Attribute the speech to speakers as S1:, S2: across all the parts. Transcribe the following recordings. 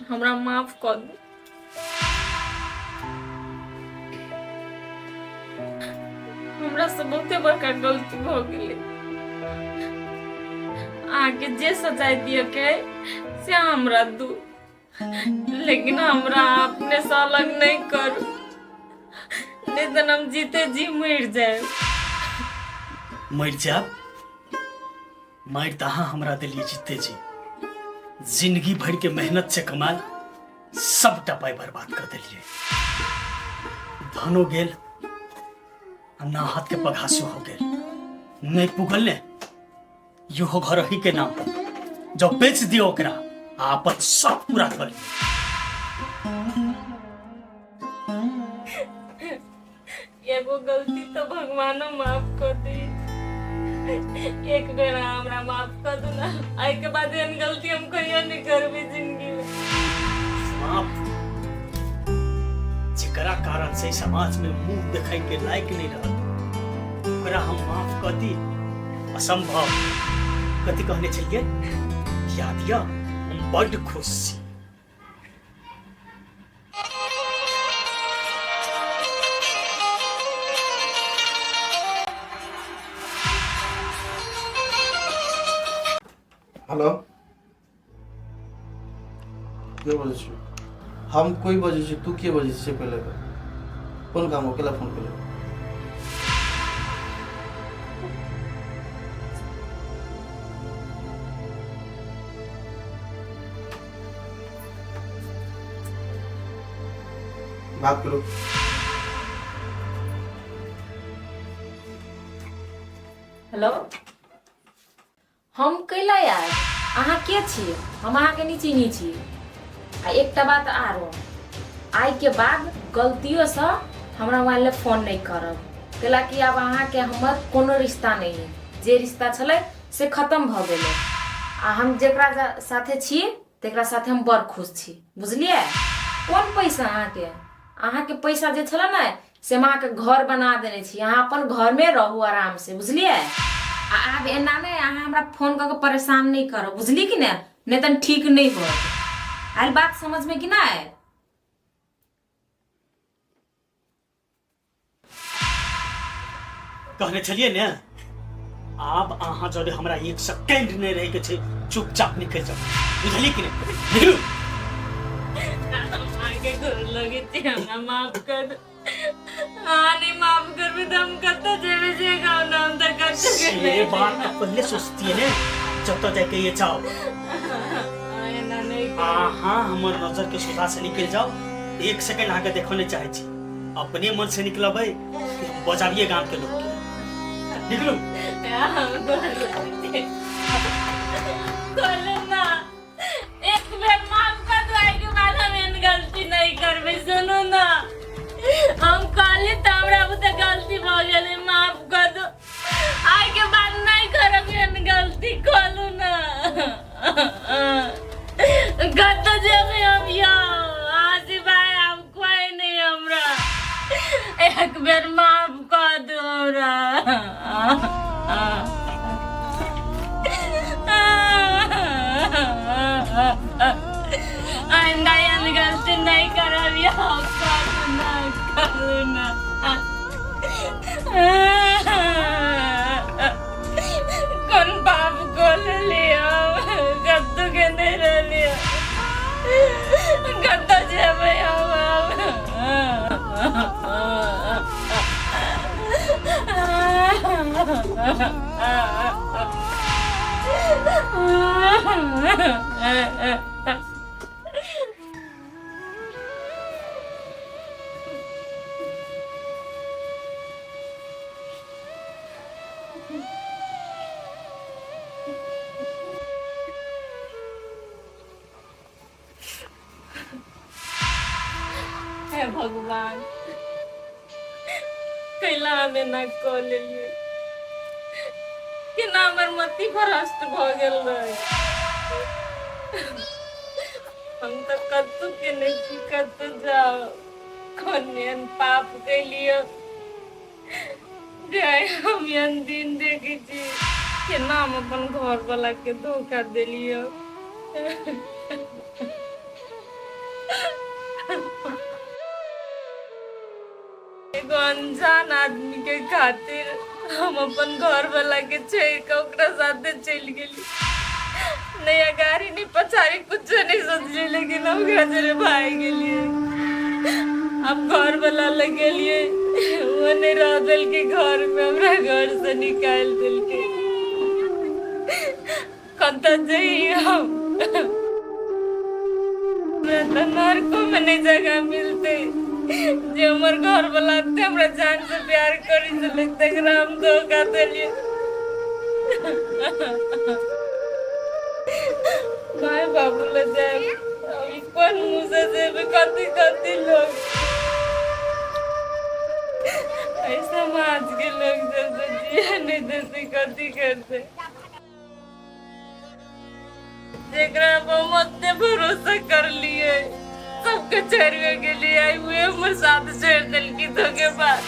S1: हमरा माफ कऽ दू। हमरा से बहुते बड़का गलती भऽ गेलै। अहाँके जे सजाय दिअ के से हमरा दू, लेकिन हमरा अपने से अलग नहीं करू, नहीं तो हम जीते जी मर जाए।
S2: मर जाब? मारि तऽ अहाँ हमरा देलियै जीते जी। जिंदगी भर के मेहनत से कमाल सबटा पाइ बर्बाद कर देलियै। धनो गेल आ ना हाथ के पघासो हो गेल। नहीं पुगल ने इहो घर ही के नाम पर जब बेच दियो ओकरा आ अपन सब पूरा कर लियो।
S1: एगो गलती तो भगवानो माफ कर दी, एक बेर हमरा माफ कर दू ना, आइ के बाद एहन गलती हम कहियो नहीं करबी जिंदगी में।
S2: माफ जेकरा कारण से समाज में मुंह देखाई के लायक नहीं रहल ओकरा हम माफ कर दी? असंभव। कथी कहने छलियै याद या? हम बड्ड खुश छी।
S3: हेलो, के बजै छी? हम कोई बजै छी, तू के बजै छी से पहिले कह। कोन काम हो केला फोन केले? बात करू।
S1: हेलो, हम कैला यार, अहाँ के छी? हम अहाँके नहि चिन्है छी। आ एकटा बात आरो, आइ के बाद गलतियोसँ हमरा मोबाइल लए फोन नहि करब, कैला कि आब अहाँके हमर कोनो रिश्ता नहि है। जे रिश्ता छलै से खत्म भऽ गेलै आ हम जकरा साथे छी तकरा साथे हम बड़ खुश छी, बुझलियै? कोन पैसा अहाँके? अहाँके पैसा जे छलै ने से हम अहाँके घर बना देने छी, अहाँ अपन घरमे रहू आरामसँ, बुझलियै? आ आब एना नहि अहाँ हमरा फोन कऽ के परेशान नहि करब, बुझली कि नहि? नहि तहन ठीक नहि होत। आयल बात समझमे कि नहि?
S2: कहने छलियै ने, आब अहाँ जरे हमरा एक सेकेंड नहि रहै के छै, चुपचाप निकलि जाउ, बुझलियै कि नहि? निकलू।
S1: अहाँके गोर लगै छी, हमरा माफ कर दू। अहाँ नहि माफ करबै तऽ हम कतऽ जेबै से कहू ने, हम तऽ कतऽ
S2: से बात तऽ पहिले सोचतियै ने, जतऽ जाइके ये जाओ।
S1: एना नहि करू।
S2: अहाँ हमर नजर के सोझा से निकलि जाउ, एक सेकेंड अहाँके देखऽ नहि चाहै छी। अपने मन से निकलबै कि हम बजाबिए गाम के लोग के? निकलू।
S1: बोलू ना, एक बेर माफ कर दो, आइ के बाद हम एहन गलती नहीं करबै। सुनू ना, हम कहली तऽ हमरा बुते गलती भऽ गेलै, माफ कर दो, आइ के बाद नहीं करब एहन गलती, कहलू ना। कतऽ जेबै हम यौ? अहाँ सिवाय आब कोई नहीं हमरा, एक बेर माफ कर दो हमरा। आइंदा एहन गलती नहीं करब यौ, करू ना, करू ना। कोन पाप कऽ लेलियै? कतौ के नहि रहलियै, कतऽ जेबै हम आब? हे भगवान, कैला हम एना कऽ लेलियै? केना हमर मति भ्रष्ट भऽ गेल रहै? हम तऽ कतहु के नहि छी, कतहु जाउ? कोन एहन पाप केलियै जे आइ हम एहन दिन देखै छी? केना हम अपन घरवला के धोखा देलियै? अनजान आदमी के खातिर हम अपन घर वाला के छोड़ के ओकरा साथे चलि गेली। नहीं अगाड़ी नहीं पछाड़ी कुछ नहीं सोचली, लेकिन हम ओकरा जरे भाग गेलिए। हम घर वाला लग गेलिए, वो नहीं रह देलकै घर में, हमरा घर से निकालि देलकै। कतऽ जइयै हम? हमरा तऽ नरको में नहीं जगह मिलते। जे हमर घर वाला एते हमरा जान से प्यार करै छलै तकरा हम धोखा देलियै। माय बाबू लग जायब हम कोन मुँह से जेबै? कथी कथी लोग एहि समाज के लोग सब तऽ जिए नहीं देते, कथी करते? जेकरा पर हम ओते भरोसा करलिए सबके छोड़ के गेलिए, आइ उहे हमर साथ छोड़ देलकी धोखेबाज।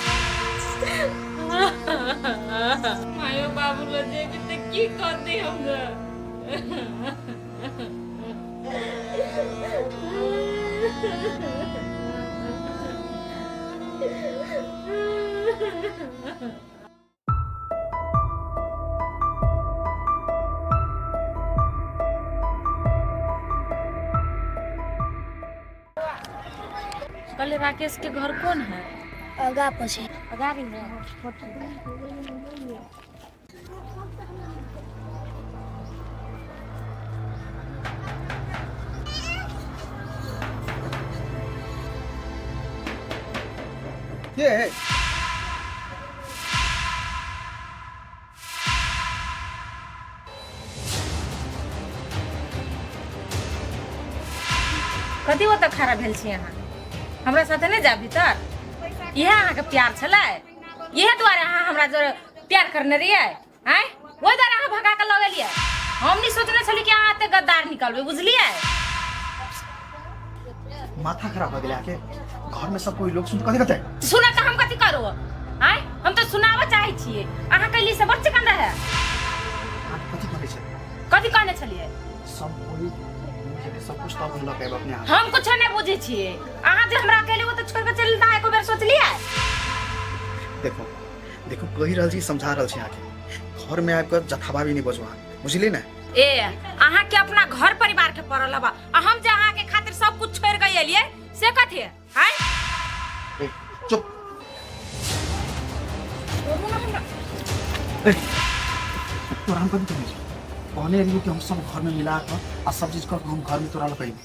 S1: मायो बाबू लग जेबी तऽ की कहती हमरा? कल राकेश के घर कौन है?
S4: आगा पछे।
S1: अगाड़ी है।
S3: के है?
S1: कथी ओतऽ खड़ा भेल छी अहाँ? हमरा साथे नहि जायब भीतर? इएह अहाँके प्यार छलै? इएह दुआरे अहाँ हमरा जोरे प्यार करने रहियै? आँय, ओहि दुआरे अहाँ भगा कऽ लऽ गेलियै? हम नहि सोचने छलियै कि अहाँ एते गद्दार निकलबै, बुझलियै?
S5: माथा खराब भऽ गेलै अहाँके। घर में सब कोई लोग सुन कथी कहतै?
S1: सुनत तऽ हम कथी करू? आँय, हम तऽ सुनाबऽ चाहै छियै। अहाँ कैली से बड़ चिकन रहै।
S5: अहाँ कथी कहने छै?
S1: कथी कहने छलियै?
S5: सब कोई बुझेतै सब कुछ तब हम लऽ के आयब अपने हाथ।
S1: हम कुछो नहि बुझै छियै। अहाँ जे हमरा अकेले ओतऽ छोड़ि कऽ चलि तऽ एको बेर सोचलियै?
S5: देखो देखो, कहि रहल छी, समझा रहल छी अहाँके, घर में आबि कऽ जथाबा भी नहि बजू अहाँ, बुझलियै ने?
S1: ए, अहाँके अपना घर परिवार के पड़ल हवा, आ हम जे अहाँके खातिर सब कुछ छोड़ि कऽ एलियै से कथी आँय?
S5: ए, चुप। ए, तोरा हम कथी कहने छी? कहने रहियो कि हम सब घर में मिला कऽ आ सब चीज कऽ के हम घर में तोरा लऽ के अयबै।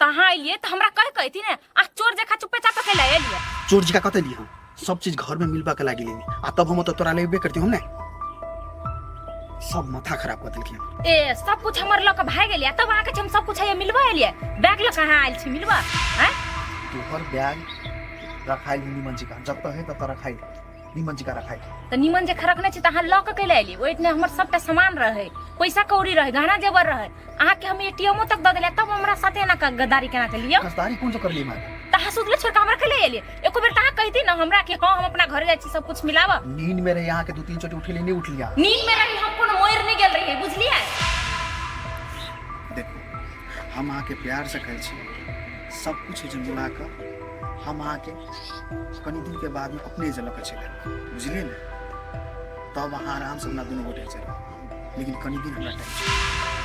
S1: तऽ अहाँ एलियै तऽ हमरा कहि कऽ अयती ने, अहाँ चोर जकाँ चुप्पे चाप अकेला एलियै।
S5: चोर जकाँ कतऽ एलियै हम? सब चीज घर में मिलबा के लागि लेली आ तब हम ओतऽ तोरा लेबे करती हम ने। सब माथा खराब कऽ देलखिन।
S1: ए, सब कुछ हमर लऽ कऽ भागि गेलियै तब अहाँके हम सब कुछ हैया मिलबा एलियै? बैग लऽ कऽ अहाँ आयल छी मिलबा? आँय,
S5: तोहर बैग रखाइल निमन जिका जतऽ है ततऽ रखाइल, निमन जिका रखाइल।
S1: तऽ निमन जे रखने छी तऽ अहाँ लऽ कऽ कैला एलियै? ओहिमे हमर सबटा सामान रहै, पैसा कौड़ी रहै, गहना जेवर रहै, अहाँके हम एटीएमो तक दऽ देलियै, तब हमरा साथे एना गद्दारी केना केलियै?
S5: गद्दारी कोन जो करलियै माय?
S1: तऽ अहाँ सुतले छोड़ कऽ हमरा कैला एलियै? एको बेर तऽ अहाँ कहिती ने हमरा कि हाँ हम अपना घर जाइ छी सब कुछ मिलाबऽ।
S5: नींद में रही अहाँके, 2-3 चोटी उठेली नहि उठलियै।
S1: नींद में रही हम, कोनो मरि नहि गेल रहियै, बुझलियै?
S5: देखू, हम अहाँके प्यार से कहै छी, सब कुछ जे मिला कऽ हम अहाँके कनि दिन के बाद में अपने जे लऽ कऽ चलि आयब, बुझलियै ने? तब अहाँ आराम से अपना दुनू गोटे चलब, लेकिन कनि दिन हमरा टाइम छै।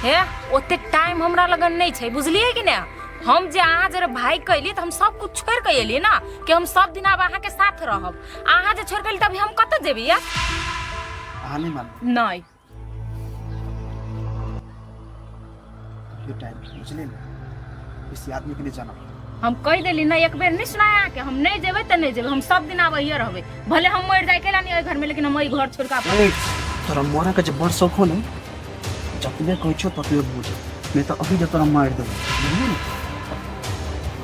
S1: हे, ओते टाइम हमरा लगन नहि छै, बुझलियै कि ने? हम जे अहाँ जरे भागि कऽ एलियै तऽ हम सब कुछ छोड़ि कऽ एलियै ने कि हम सब दिन आब अहाँके साथ रहब। अहाँ जे छोड़ि कऽ एलियै तभी हम कतऽ जेबै या?
S5: अहाँ नहि मानबै?
S1: नहि।
S5: ये टाइम बुझलियै ने, बेसी आदमी के नहि जानब।
S1: हम कहि देली ने एक बेर नहि सुनाय अहाँके, हम नहि जेबै तऽ नहि जेबै, हम सब दिन आब अहिए रहबै, भले हम मरि जाइ केला नहि एहि घर में, लेकिन हम एहि घर छोड़ि कऽ
S5: ए, तोरा मरऽ के जे बड़ शौक हो ने, जतबे कहै छियौ ततबे बुझ, नहि तऽ अभी जे तोरा मारि देबौ, बुझलिही ने?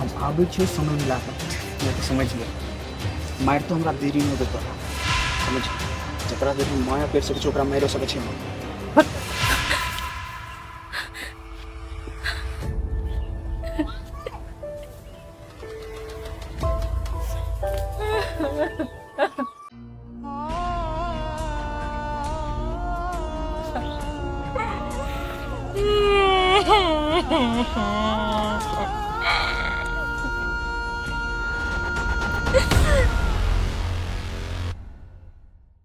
S5: हम आबै छियौ समय मिला कऽ, नहि तऽ समझ ले मारि तो हमरा देरी नहि होतै तोरा, समझ? जकरा देर हम माया करि सकै छियै ओकरा मारियो सकै छियै हम।